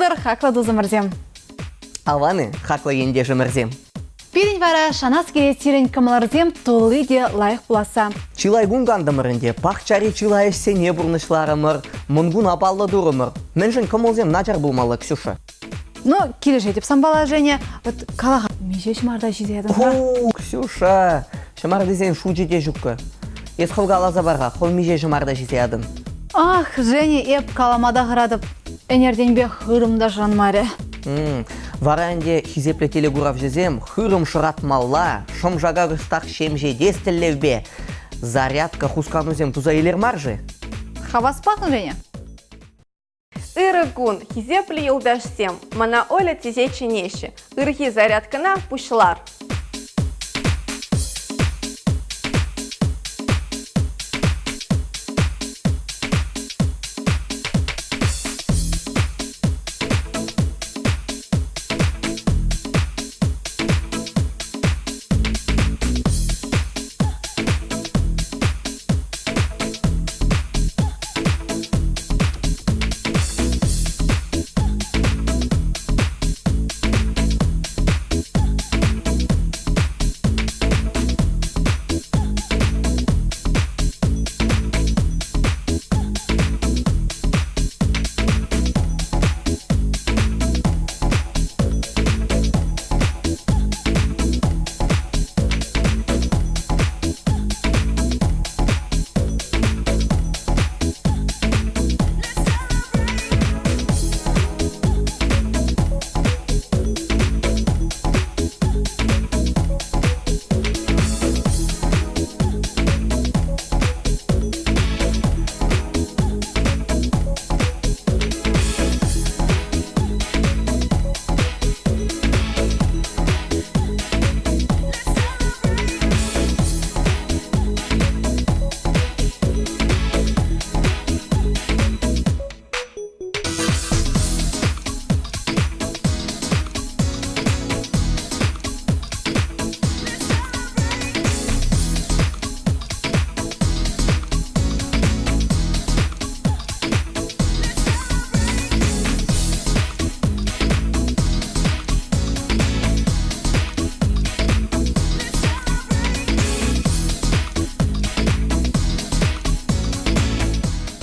пултӑр, хаклӑ тусӑмӑрсем. Аван-и, хаклӑ ентешӗмӗрсем. Пирӗн вара шанас килет сирӗн кӑмӑлӑрсем тулли те лайӑх пуласса. Чылай кун кантӑмӑр ӗнтӗ, пахчари чылай ӗҫсене пурнӑҫларӑмӑр, Мӑнкуна паллӑ турӑмӑр. Мӗншӗн кӑмӑлсем начар пулмалла, Ксюша? Ну, килӗшетӗп санпала, Женя. Вот кала-ха, миҫе ҫӑмарта ҫисе ятӑн-ха? О, Ксюша, ҫӑмартисен шучӗ те ҫуккӑ. Эс хӑв каласа пар-ха, хӑв миҫе ҫӑмарта ҫисе ятӑн? Ах, Женя, эп калама та хӑратӑп. Ӗнертенпе хырӑм та шанмарӗ. Вара ӗнтӗ хисеплӗ телекуравҫӑсем хырӑм шӑратмалла, шӑм-шака кӑштах ҫемҫетес тӗллевпе зарядка хусканусем туса илер мар-ши? Хаваспах, Женя. Ырӑ кун, хисеплӗ юлташсем! Мана Оля тесе чӗнеҫҫӗ. Ырхи зарядкӑна пуҫлар.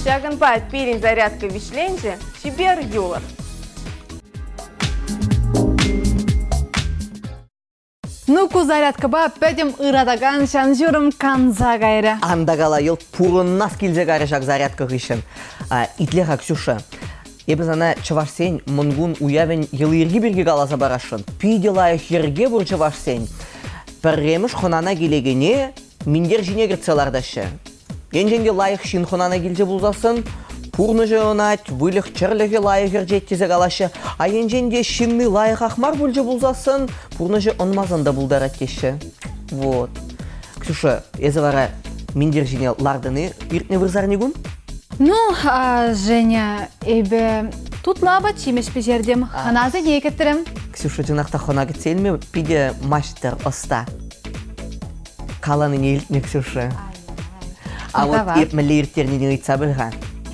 Ҫакӑнпа пирӗн зарядка вӗҫленчӗ. Чипер юлӑр! Ну, ку зарядкӑпа пӗтӗм ыратакан ҫан-ҫурӑм канса кайрӗ. Ан та кала, йӑлт пурӑнас килсе кайрӗ ҫак зарядка хыҫҫӑн. Итле-ха, Ксюша, эпӗ сана чӑвашсен Мӑнкун уявӗн йӑли-йӗрки пирки каласа парасшӑн. Питӗ лайӑх йӗрке пур чӑвашсен. Пӗрремӗш хӑнана килекене минтер ҫине кӗртсе лартаҫҫӗ. Енчен те лайӑх ҫын хӑнана килсе пулсассӑн, пурнӑҫӗ ӑнать, выльӑх-чӗрлӗхӗ лайӑх ӗрчет тесе калаҫҫӗ. А енчен те ҫынни лайӑхах мар пулчӗ пулсассӑн, пурнӑҫӗ ӑнмасан та пултарать теҫҫӗ. Вот. Ксюша, эсӗ вара минтер ҫине лартӑн-и иртнӗ вырсарникун? Ну, а, Женя, эпӗ тутлӑ апат-ҫимӗҫ пӗҫертӗм, хӑнасене кӗтрӗм. Ксюша чӑнах та хӑна кӗтсе илме питӗ маҫтӑр, ӑста. Каланине илтнӗ Ксюша. А вот эп мӗнле ирттернине ыйтса пӗл-ха.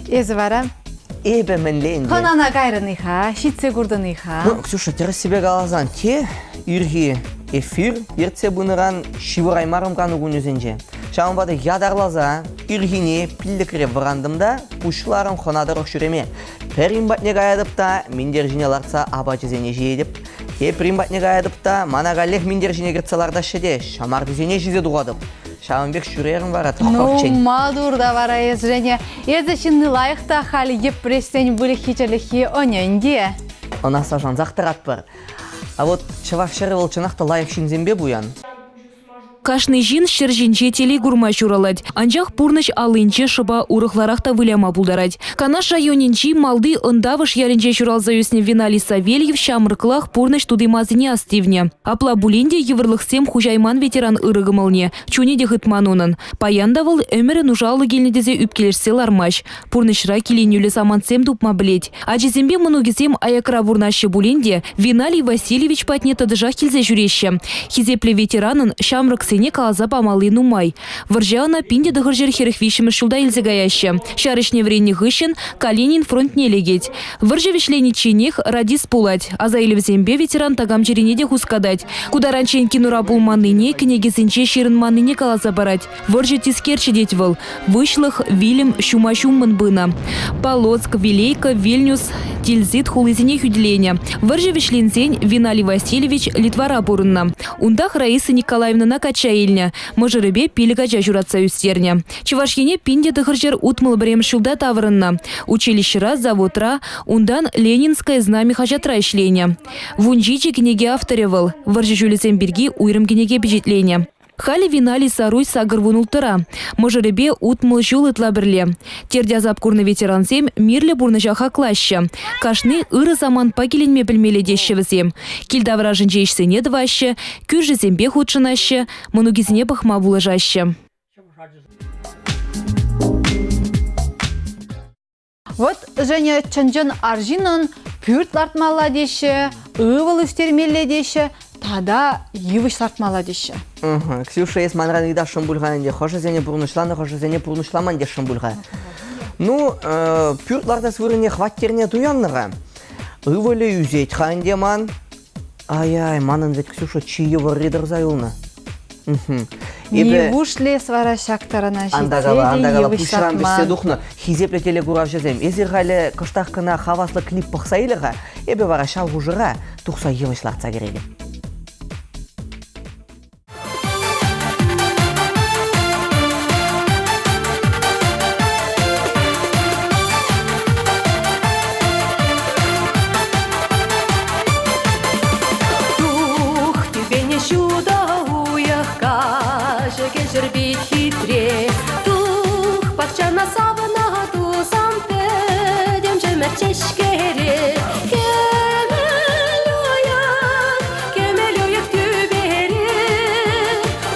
Эсӗ вара? Эпӗ мӗнле ӗнтӗ? Хӑнана кайрӑн-и-ха, ҫитсе куртӑн-и-ха? Ну, Ксюша, тӗрӗссипе каласан, те ирхи эфир ертсе пынӑран ҫывӑраймарӑм кану кунӗсенче. Ҫавӑнпа та ятарласа ирхине пиллӗкре вӑрантӑм та пуҫларӑм хӑна тӑрӑх ҫӳреме. Пӗрин патне каятӑп та минтер ҫине лартса апачӗсене ҫиетӗп. Теприн патне каятӑп та мана каллех минтер ҫине кӗртсе лартаҫҫӗ те ҫӑмартисене ҫисе тухатӑп. Ҫавӑн пек ҫӳрерӗм вара тӑххӑрччен. Ну, маттур та вара эс, Женя. Эсӗ ҫынни лайӑх та халь йӗпреҫсен выльӑххи-чӗрлӗххи ӑнӗ ӗнтӗ. Ӑна шансах тӑратпӑр. А вот чӑваш ҫӗрӗ вӑл чӑнах та лайӑх ҫынсемпе пуян. Кашни ҫын ҫӗр ҫинче телей курма ҫуралать. Анчах пурнӑҫ аллинче шӑпа урӑхларах та выляма пултарать. Канаш районӗнчи Малти Ӑнтавӑш ялӗнче ҫуралса ӳснӗ Виналий Савельев ҫамрӑклах пурнӑҫ тути-масине астивнӗ. Апла пулин те йывӑрлӑхсем хуҫайман ветеран ырӑ кӑмӑлне, чунӗ те хытман унӑн. Паян та вӑл ӗмӗрӗ нушаллӑ килнӗ тесе ӳпкелешсе лармасть. Пурнӑҫра киленӳллӗ самантсем тупма пӗлет. Ачисемпе мӑнукӗсем аякра пурӑнаҫҫӗ пулин те Виналий Васильевич патне тӑтӑшах килсе ҫӳреҫҫӗ. Хисеплӗ ветеранӑн ҫамрӑксене. илӗвӗсене каласа памалли нумай. Вӑрҫа ӑна 1943 ҫулта илсе каяҫҫӗ. Ҫар ӗҫне вӗреннӗ хыҫҫӑн Калинин фронтне лекет. Вӑрҫӑ вӗҫленичченех радист пулать. Аса илӗвӗсемпе ветеран такам чӗрине те хускатать. Ку таранччен кинора пулманнине, кӗнекесенче ҫырӑнманнине каласа парать. Вӑрҫӑ тискерччӗ тет вӑл. Выҫлӑх, вилӗм ҫума-ҫуммӑн пынӑ. Полоцк, Вилейка, Вильнюс, Тильзит хулисене хӳтӗленӗ. Вӑрҫӑ вӗҫленсен Виналий Васильевич Литвара пурӑннӑ. Унтах Раиса Николаевнӑна качча илнӗ. Мӑшӑрӗпе пилӗк ача ҫуратса ӳстернӗ. Чӑваш Ене 1961 ҫулта таврӑннӑ. Училищӗра, заводра, унтан «Ленинское знамя» хаҫатра ӗҫленӗ. 17 кӗнеке авторӗ вӑл. Вӑрҫӑ ҫулӗсем пирки уйрӑм кӗнеке пичетленӗ. Халӗ Виналий Саруй 86-ра. Мӑшӑрӗпе 60 ҫул ытла пӗрле. Терт-асап курнӑ ветерансем мирлӗ пурнӑҫа хаклаҫҫӗ. Кашни ырӑ самантпа киленме пӗлмелле теҫҫӗ вӗсем. Кил таврашӗнчи ӗҫсене тӑваҫҫӗ, кӳршӗсемпе хутшӑнаҫҫӗ, мӑнукӗсене пӑхма пулӑшаҫҫӗ. Вот, Женя, чӑн-чӑн арҫыннӑн пӳрт лартмалла теҫҫӗ, ывӑл ӳстермелле теҫҫӗ, тата йывӑҫ лартмалла теҫҫӗ. Ксюша, эс манран ыйтасшӑн пуль-ха ӗнтӗ, хӑшӗсене пурнӑҫланӑ, хӑшӗсене пурнӑҫламан тесшӗн пуль-ха. Ну, пӳрт лартас вырӑнне хваттерне туяннӑ-ха. Ывӑлӗ ӳсет-ха ӗнтӗ ман. Ай-ай, манӑн вӗт Ксюша чи йывӑрри тӑрса юлнӑ. Нивушлӗ эс вара ҫак тарана ҫитсе Антакала, антакала, пуҫран вӗҫсе тухнӑ хисеплӗ телекуравҫӑсем. Эсир халӗ кӑштах кӑна хаваслӑ клип пӑхса илӗр-ха. Эпӗ вара ҫав хушӑра тухса йывӑҫ лартса кӗретӗп. Тух тӳпене ҫутӑ уйӑх каҫӗ кӗҫӗр пит хитре. Тух пахчана савӑна тусам пӗтӗм ҫӗмӗрт ҫеҫкере. Кӗмӗл уйӑх, кӗмӗл уйӑх тӳпере.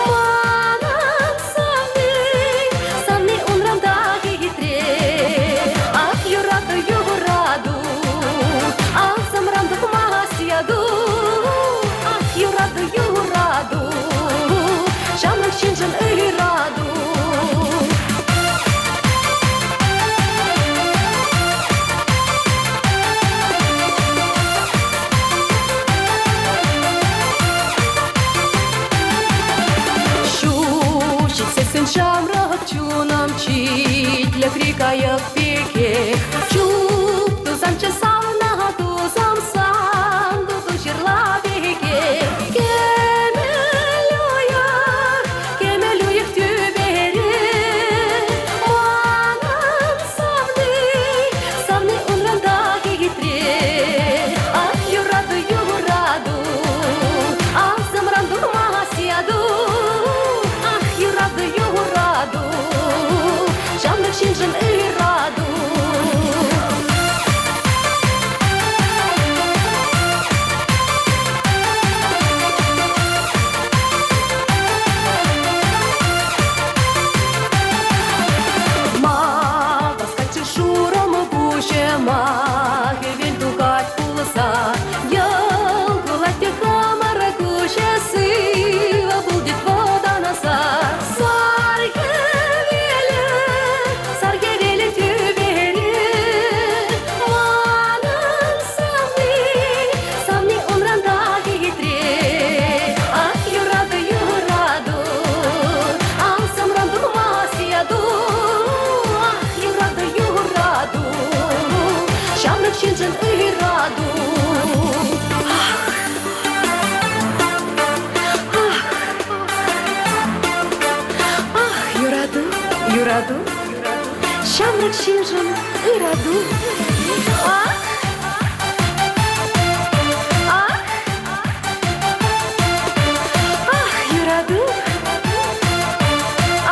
Манӑн савни, савни унран та хитре. Ах, юрату, юрату, Асӑмран тухмасть яту. Ах, юрату, юрату, ҫамрӑк ҫыншӑн ырату. Ҫу ҫитсессӗн ҫамрӑк чунӑм читлӗхри кайӑк пекех. Чуп тусамччӗ савнӑ тусам сан туту ҫырла пекех. Кӗмӗл уйӑх, кӗмӗл уйӑх тӳпере. Манӑн савни, савни унран та хитре. Ах, юрату, юрату, асӑмран тухмасть яту. Ах, юрату, юрату, ҫамрӑк ҫыншӑн ырату. Ма васкатчӗ шурӑм пуҫӗ, ма хӗвел тухать пулса. Йӑл кулать те хамӑр куҫӗ, сывӑ пул тет вӑтанаса. Сар хӗвелӗ, сар хӗвелӗ тӳпере. Манӑн савни, савни унран та хитре. Ах, юрату, юрату, асӑмран тухмасть яту. Ах, юрату, юрату, ҫамрӑк ҫыншӑн ырату. Ах, юрату, юрату, ҫамрӑк ҫыншӑн ырату. Ах, ах, ах, юрату,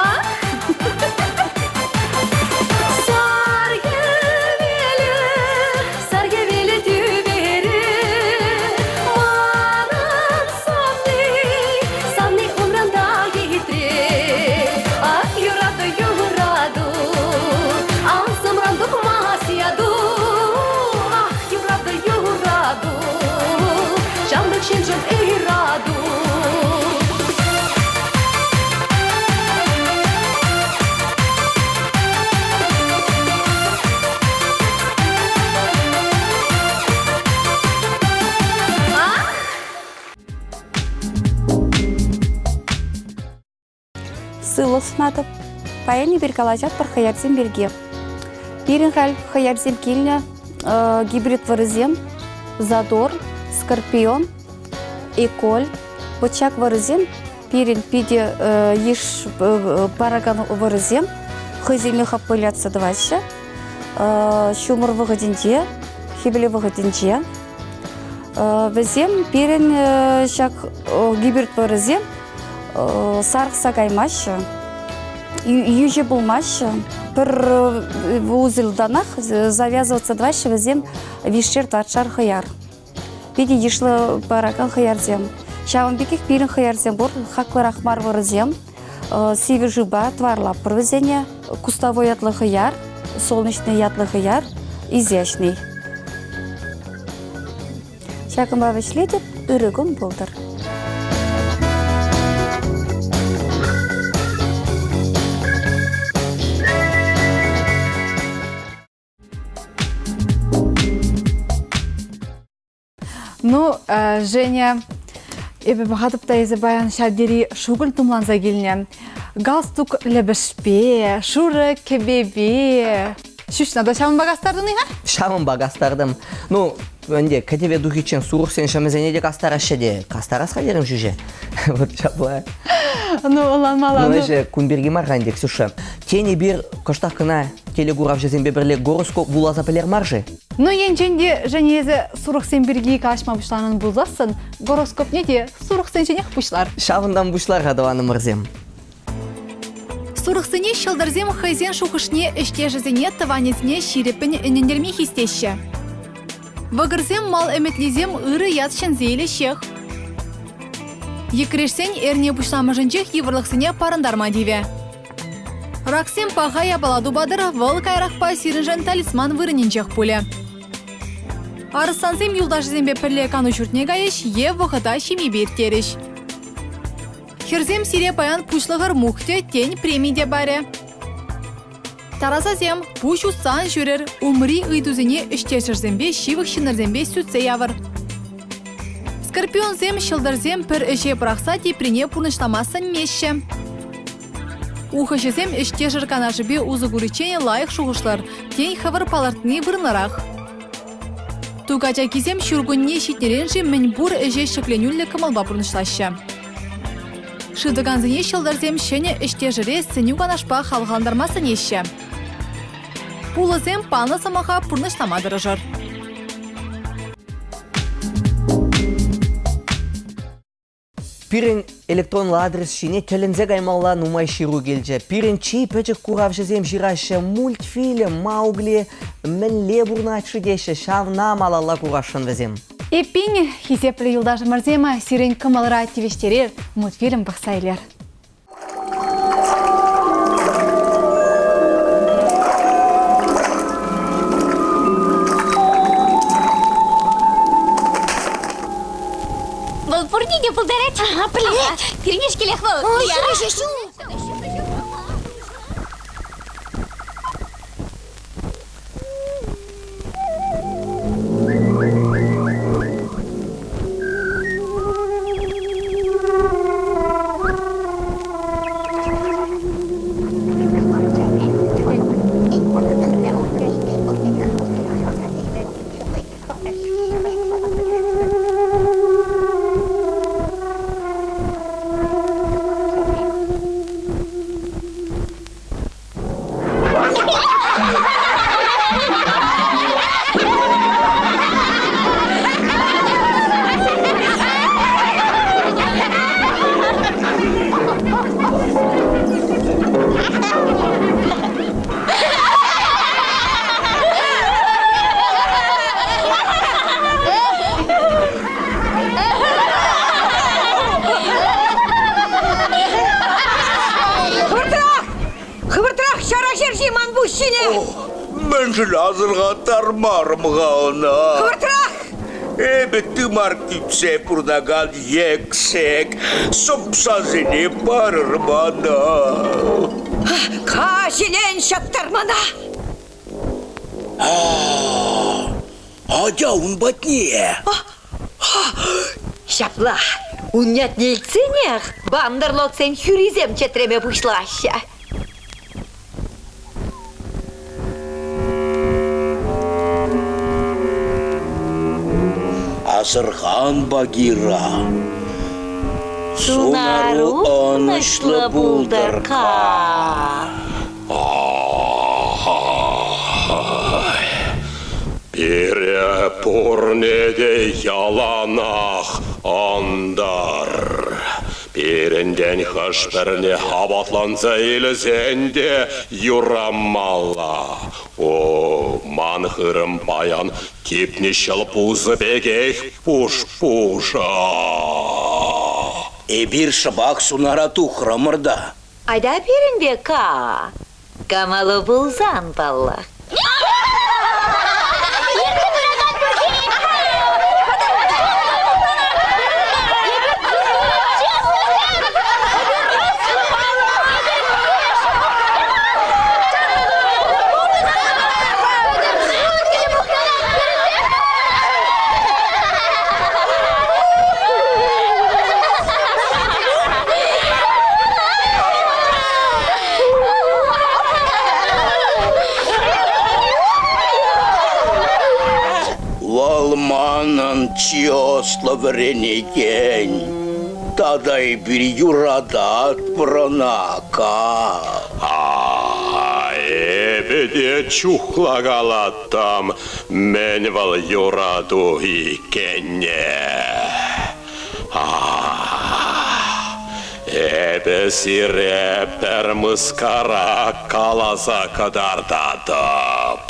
ах. Сар хӗвелӗ, сар хӗвелӗ тӳпере. Манӑн савни, савни унран та хитре. Ах, юрату, юрату, асӑмран тухмасть яту. сывлӑх сунатӑп. Паян эпир калаҫатпӑр хӑярсем пирки. Пирӗн халь хӑярсем килнӗ гибрид вӑрӑсем Задор, Скорпион, Эколь. Вот ҫак вӑрӑсем пирӗн питӗ йыш паракан вӑрӑсем хӑйсене хаппылятса тӑваҫҫӗ. Ҫумӑр вӑхӑтӗнче, хӗвел вӑхӑтӗнче вӗсем пирӗн ҫак гибрид вӑрӑсем сарӑхса каймаҫҫӗ, йӳҫӗ пулмаҫҫӗ. Пӗр узелтанах завязываться тӑваҫҫӗ вӗсем виҫшер тӑватшар хӑяр. Питӗ йышлӑ паракан хӑярсем. Ҫавӑн пекех пирӗн хӑярсем пур, хаклӑрах мар вӑрӑсем. Сивӗ шывпа тӑварлатпӑр вӗсене. Кустовой ятлӑ хӑяр, солнечный ятлӑ хӑяр, изящный. Ҫакӑнпа вӗҫлетӗп, ырӑ кун пултӑр. Ну, Женя, эпӗ пӑхатӑп та эсӗ паян ҫав тери шукӑль тумланса килнӗ. Галстук лӗпӗшпе, шурӑ кӗпепе. Ҫӳҫна та ҫавӑнпа кастартӑн-и-ха? Ҫавӑнпа кастартӑм. Ну, ӗнтӗ кӗтӗве тухиччен сурӑхсен ҫӑмӗсене те кастараҫҫӗ те. Кастарас-ха терӗм ҫӳҫе. Вот ҫапла. Ну, ӑнланмалла. Ну, ӗҫӗ кун пирки мар-ха ӗнтӗ, Ксюша. Тен, эпир кӑштах кӑна телекуравҫӑсемпе пӗрле гороскоп вуласа пӗлер мар-ши? Ну, енчен те Женя эсӗ сурӑхсем пирки калаҫма пуҫланӑн пулсассӑн, гороскопне те сурӑхсенченех пуҫлар. Ҫавӑнтан пуҫлар-ха, тӑванӑмӑрсем. Сурӑхсене ҫӑлтӑрсем хӑйсен шухӑшне ӗҫтешӗсене, тӑванӗсене ҫирӗппӗн ӗнентерме хистеҫҫӗ. Вӑкӑрсем мал ӗмӗтлисем ырӑ ят ҫӗнсе илеҫҫех. Йӗкӗрешсен эрне пуҫламӑшӗнчех йывӑрлӑхсене парӑнтарма тивӗ. Раксем паха япала тупатӑр, вӑл каярахпа сирӗншӗн талисман вырӑнӗнчех пулӗ. Арӑслансем юлташӗсемпе пӗрле кану ҫуртне кайӗҫ е вӑхӑта ҫемьепе ирттерӗҫ. Хӗрсем сире паян пуҫлӑхӑр мухтӗ, тен, преми те парӗ. Тарасасем, пуҫ усса ан ҫӳрӗр, умри ыйтусене ӗҫтешӗрсемпе, ҫывӑх ҫыннӑрсемпе сӳтсе явӑр. Скорпионсем, ҫӑлтӑрсем пӗр ӗҫе пӑрахса теприне пурнӑҫлама сӗнмеҫҫӗ. Ухӑҫӑсем ӗҫтешӗр канашӗпе усӑ куриччен лайӑх шухӑшлӑр, тен, хӑвӑр палӑртни вырӑнлӑрах. Ту качакисем ҫуркунне ҫитнӗрен-ши мӗнпур ӗҫе ҫӗкленӳллӗ кӑмӑлпа пурнӑҫлаҫҫӗ. Шывтӑкансене ҫӑлтӑрсем ҫӗнӗ ӗҫтешӗре сӗнӳ-канашпа хавхалантарма сӗнеҫҫӗ. Пулӑсем панӑ сӑмаха пурнӑҫлама тӑрӑшӑр. Пирӗн электронлӑ адрес ҫине тӗлӗнсе каймалла нумай ҫыру килчӗ. Пирӗн чи пӗчӗк куравҫӑсем ҫыраҫҫӗ мультфильм Маугли мӗнле пурӑнать-ши теҫҫӗ, ҫавна малалла курасшӑн вӗсем. Эппин, хисеплӗ юлташӑмӑрсем, сирӗн кӑмӑлӑра тивӗҫтерер мультфильм пӑхса илер. Вӑл пурне те пултарать. Ага, пӗлет. Пирнешкелех вӑл. Хӑвӑртрах! Хӑвӑртрах ҫара ҫерҫи ман пуҫ ҫине! Мӗншӗн асӑрхаттармарӑм-ха ӑна? Хӑвӑртрах! Эпӗ тымар кӳпсе пурӑнакан йӗксек, сӑмсасене парӑр мана. Каҫелен ҫаптар мана! Атя ун патне. Ҫапла. Ун ятне илтсенех бандерлогсен хӳрисем чӗтреме пуҫлаҫҫӗ. Асӑрхан, Багира. Сунару ӑнӑҫлӑ пултӑр, Ка. Пире пурне те яланах ӑнтӑр. Пирӗнтен хӑш-пӗрне хаватланса илсен те юрамалла. О, ман хырӑм паян типнӗ ҫӑл пусӑ пекех пуш-пушӑ. Эпир шӑпах сунара тухрӑмӑр та. Айта пирӗнпе ка. Камалу пулсан, паллах. Вӑл манӑн чи ӑслӑ вӗренекен. Тата эпир юрататпӑр ӑна, Ка. Эпӗ те чухлакалаттӑм, мӗн вӑл юрату иккенне. Эпӗ сире пӗр мыскара каласа кӑтартатӑп.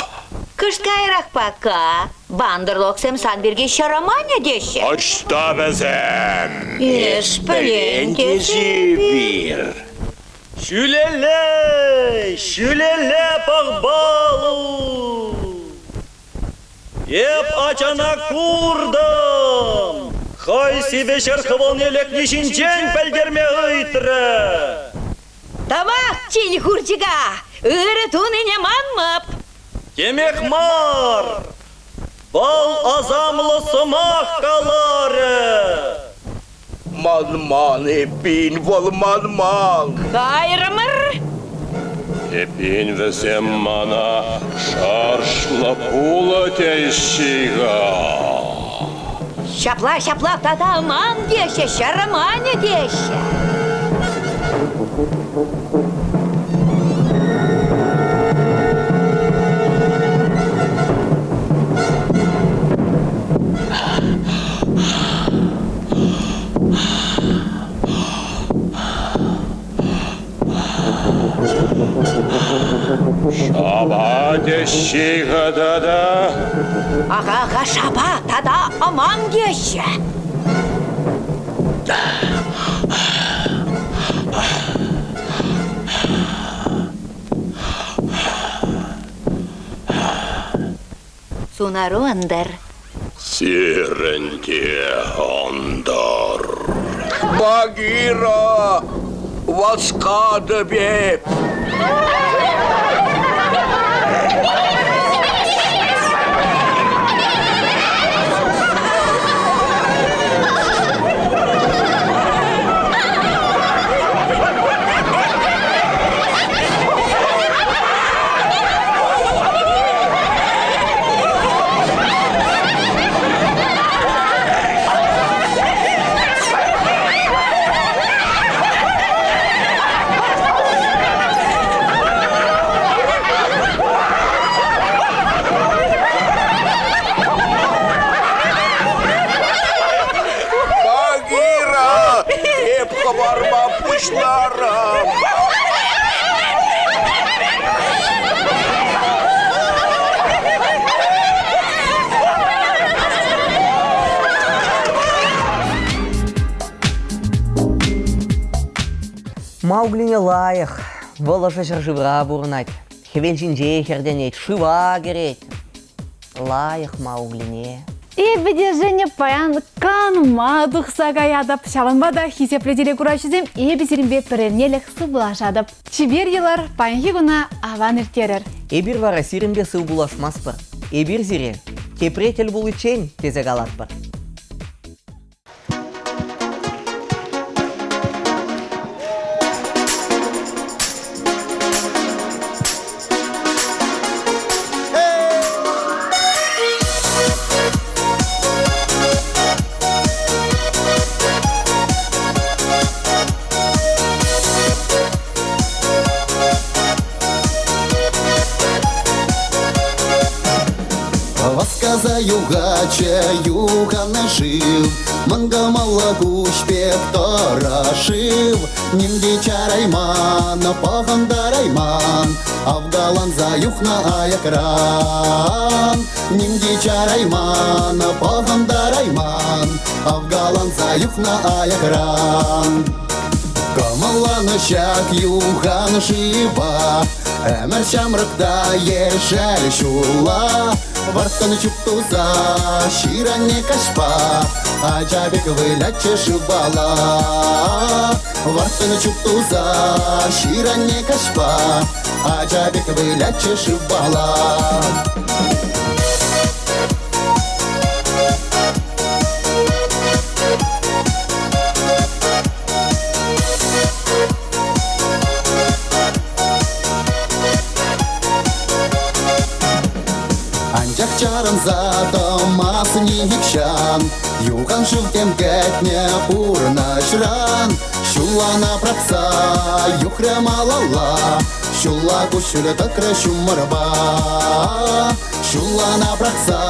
Кӑшт каярахпа ка, бандерлогсем сан пирки ҫараманӗ теҫҫӗ. Ӑҫта вӗсем? Эс пӗлен тесе Ҫӳлелле, ҫӳлелле пӑх-балу! Эп ачана куртӑм! Хӑй сивӗ ҫӗр хӑвӑлне лекни ҫинчен пӗлтерме ыйтрӗ. Тавах, тин хурчӑка! Ырӑ тунине манмӑп! Темех мар! Вӑл асамлӑ сӑмах каларӗ. Манман эппин, вӑл манман. Кайрӑмӑр. Эппин вӗсем мана шӑршлӑ пулӑ теҫҫӗ-ха. Ҫапла, ҫапла тата ман теҫҫӗ, ҫарманӗ теҫҫӗ. Шапа теҫҫӗ-ха тата. Ага-ага, шапа тата ӑман теҫҫӗ. Сунару ӑнтӑр. Сирӗн те ӑнтӑр. Багира! Васкатӑп эп! Багира! Эп хӑварма пуҫларӑм! Мауглине лайӑх, вӑл ӑшӑ ҫӗршывра пурӑнать, хӗвел ҫинче хӗртӗнет, шыва кӗрет. Лайӑх Мауглине. Эпӗ те, Женя, паян канма тухса каятӑп. Ҫавӑнпа та хисеплӗ телекураҫӑсем эпӗ сирӗнпе пӗрернелӗх сывлашатӑп. Чипер йӑлар, паянхи куна аван ирттерӗр. Эпир вара сирӗнпе сыв пулашмастпӑр. Эпир сире тепре тӗл пуличчен тесе калатпӑр. Васкаса юхатчӗ юханӑ шыв, Мӑн кӑмӑллӑ куҫ пек тӑрӑ шыв. Ним те чарайман, пӑхӑнтарайман, Авкаланса юхнӑ аякран. Ним те чарайман, пӑхӑнтарайман, Авкаланса юхнӑ аякран. Кӑмӑлланӑ ҫак юхан шыва, Ӗмӗр ҫамрӑк та ешӗл ҫулла. Вӑрттӑн чуптуса ҫыранне каҫпа, Ача пек вылятчӗ шывпала. Вӑрттӑн чуптуса ҫыранне каҫпа, Ача пек вылятчӗ шывпала. Анчах чарӑнса тӑмас нихҫан, Юхан шыв тем кӗтнӗ пурнӑҫран. Ҫуллана пӑрахса юхрӗ малалла, Ҫулла куҫҫуль тӑкрӗ ҫумӑрпа. Ҫуллана пӑрахса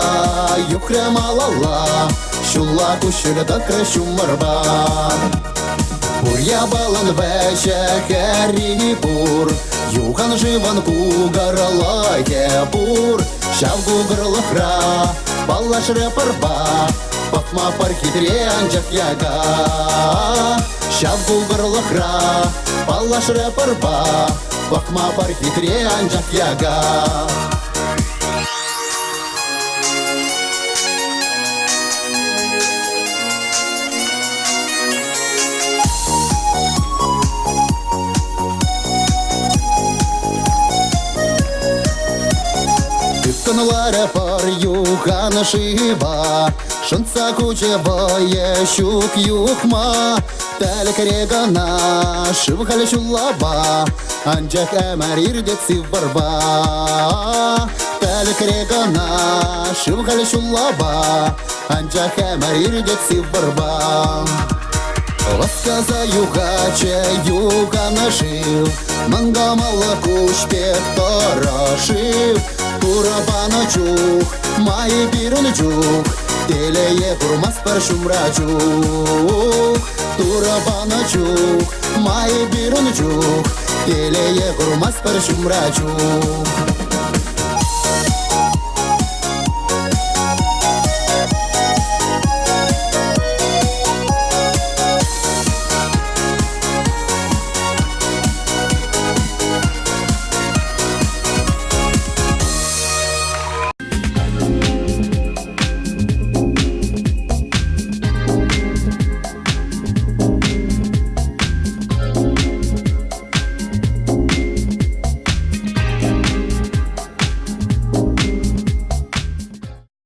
юхрӗ малалла, Ҫулла куҫҫуль тӑкрӗ ҫумӑрпа. Пур япалан вӗҫӗ хӗрри пур, Юхан шывӑн кукӑрлӑхӗ пур. Ҫав кукӑрлӑхра паллашрӗ пӑрпа, Пӑхма пӑр хитре, анчах яка. Ҫав кукӑрлӑхра паллашрӗ пӑрпа, Пӑхма пӑр хитре, анчах яка. Тыткӑнларӗ пӑр юхан шыва, Шӑнтса хучӗ вӑйӗ ҫук юхма. Тӗлӗкре кӑна шыв халь ҫуллапа, Анчах ӗмӗр иртет сив пӑрпа. Тӗлӗкре кӑна шыв халь ҫуллапа, Анчах ӗмӗр иртет сив пӑрпа. Васкаса юхатчӗ юханӑ шыв, Мӑн кӑмӑллӑ куҫ пек тӑрӑ шыв. Турӑ панӑ чух, май пирӗн чух, Телее курмастпӑр ҫумра чух. Турӑ панӑ чух, май пирӗн чух, Телее курмастпӑр ҫумра чух.